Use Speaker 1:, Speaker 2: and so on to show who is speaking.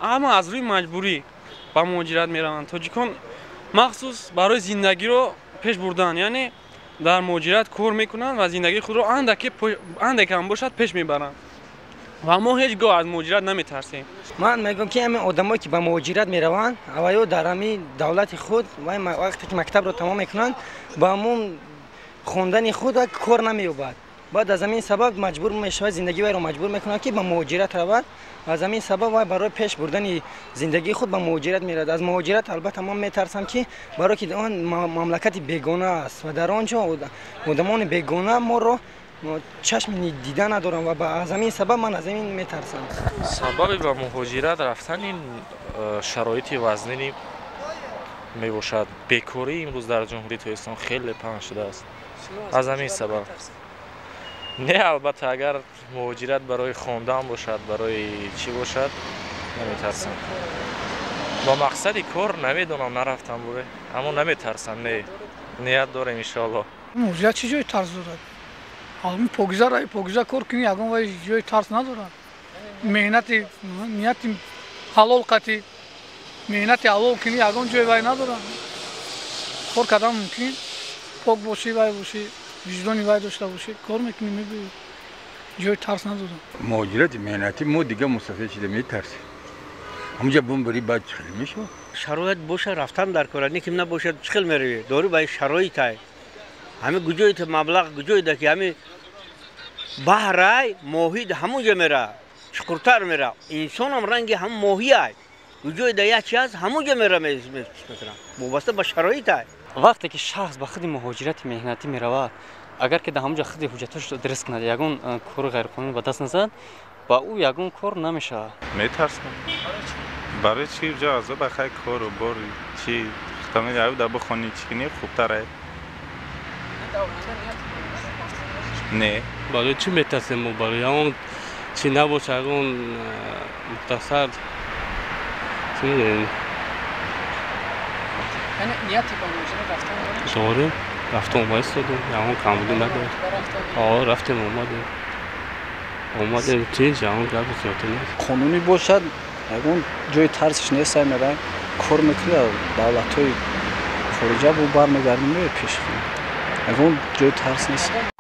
Speaker 1: Ҳама аз рӯи маҷбурӣ ба муҳоҷират мераванд. Тоҷикон махсус барои зиндагиро пеш бурдан, яъне дар муҳоҷират кор мекунанд ва зиндагии худро андаке ҳам бошад пеш мебаранд. Ва мо ҳеҷ гоҳ аз муҳоҷират наметарсем.
Speaker 2: Ман мегӯям, ки ҳамин одамое ки ба муҳоҷират мераванд, аввало дар ҳамин давлати худ вақте ки мактабро тамом мекунанд, ба ҳамон хондани худ кор намеёбад. Баъд аз ҳамин сабаб маҷбур мешавад, зиндагӣ вайро маҷбур мекунад, ки ба муҳоҷират равад. Аз ҳамин сабаб вай барои пеш бурдани зиндагии худ ба муҳоҷират меравад. Аз муҳоҷират албатта ман метарсам, ки барое ки он мамлакати бегона аст ва дар он ҷо одамони бегона моро чашми дида надорам ва аз ҳамин сабаб ман аз ҳамин метарсам.
Speaker 3: Сабаби ба муҳоҷират рафтан ин шароити вазнини мебошад. Бекорӣ имрӯз дар Ҷумҳурии Тоҷикистон хеле паҳн шудааст. Аз ҳамин сабаб. Не, албатта, агар муҳоҷират барои хондан бошад, барои чӣ бошад, наметарсам. Бо мақсади кор намедонам, нарафтам буре, аммо наметарсам, не. Ният дорем, иншоаллоҳ.
Speaker 4: Муҳоҷират чӣ ҷои тарс дорад? Ҳамин покиза раи покиза кор кунӣ, ягон вай ҷои тарс надорад. Меҳнати нияти ҳалол қатӣ, меҳнати ҳалол кунӣ, ягон ҷои вай надорад. Кор кардан мумкин, пок бошӣ, вай бошӣ, виҷдони вай дошта бошӣ, кор мекунӣ, мебиёӣ. Ҷои тарс надорад.
Speaker 5: Муҳоҷирати меҳнатӣ мо дига мусафир шида метарсем. Ҳамунҷа бумбарӣ, баъд чӣ хел мешавад?
Speaker 6: Шароит бошад, рафтан дар кора, неким набошад, чӣ хел меравӣ? Дорӣ ба шароит ай. Ҳами куҷои маблағ, куҷои да ки ҳами баҳрай, моҳӣ ҳамунҷа мера, чуқуртар мера. Инсонам ранги ҳам моҳӣ ай. Куҷои да як чи ҳаст, ҳамунҷа мера, мекунам. Вобаста ба шароит ай.
Speaker 7: Вақте ки шахс ба худи муҳоҷирати меҳнатӣ меравад, агар ки дар ҳамунҷа худи ҳуҷҷатҳошро дуруст кунад, ягон кори ғайриқонунӣ ба даст назад, ба ӯ ягон кор намешавад.
Speaker 8: Метарсам. Барои чӣ ҷо азоб хай кору бор чӣ хитамед аю да бихонӣ, чӣ кунӣ, хубтар ай. Не.
Speaker 9: Барои чӣ метарсем мо? Барои он чӣ набошад, ягон мухтасар чӣ мегӯем?
Speaker 10: Яъне нияти ба муҳоҷират рафтан доред?
Speaker 9: Дорем, рафта омада истодем, ягон камбудӣ надорем. О, рафтем, омадем. Омадем, тинч, ягон гапи зиёдтар нест.
Speaker 11: Қонунӣ бошад, ягон ҷои тарсиш нест, сай меравем, кор мекунӣ, давлатҳои хориҷа бо бармегардем, меои пеши хона. Ягон ҷои тарс нест.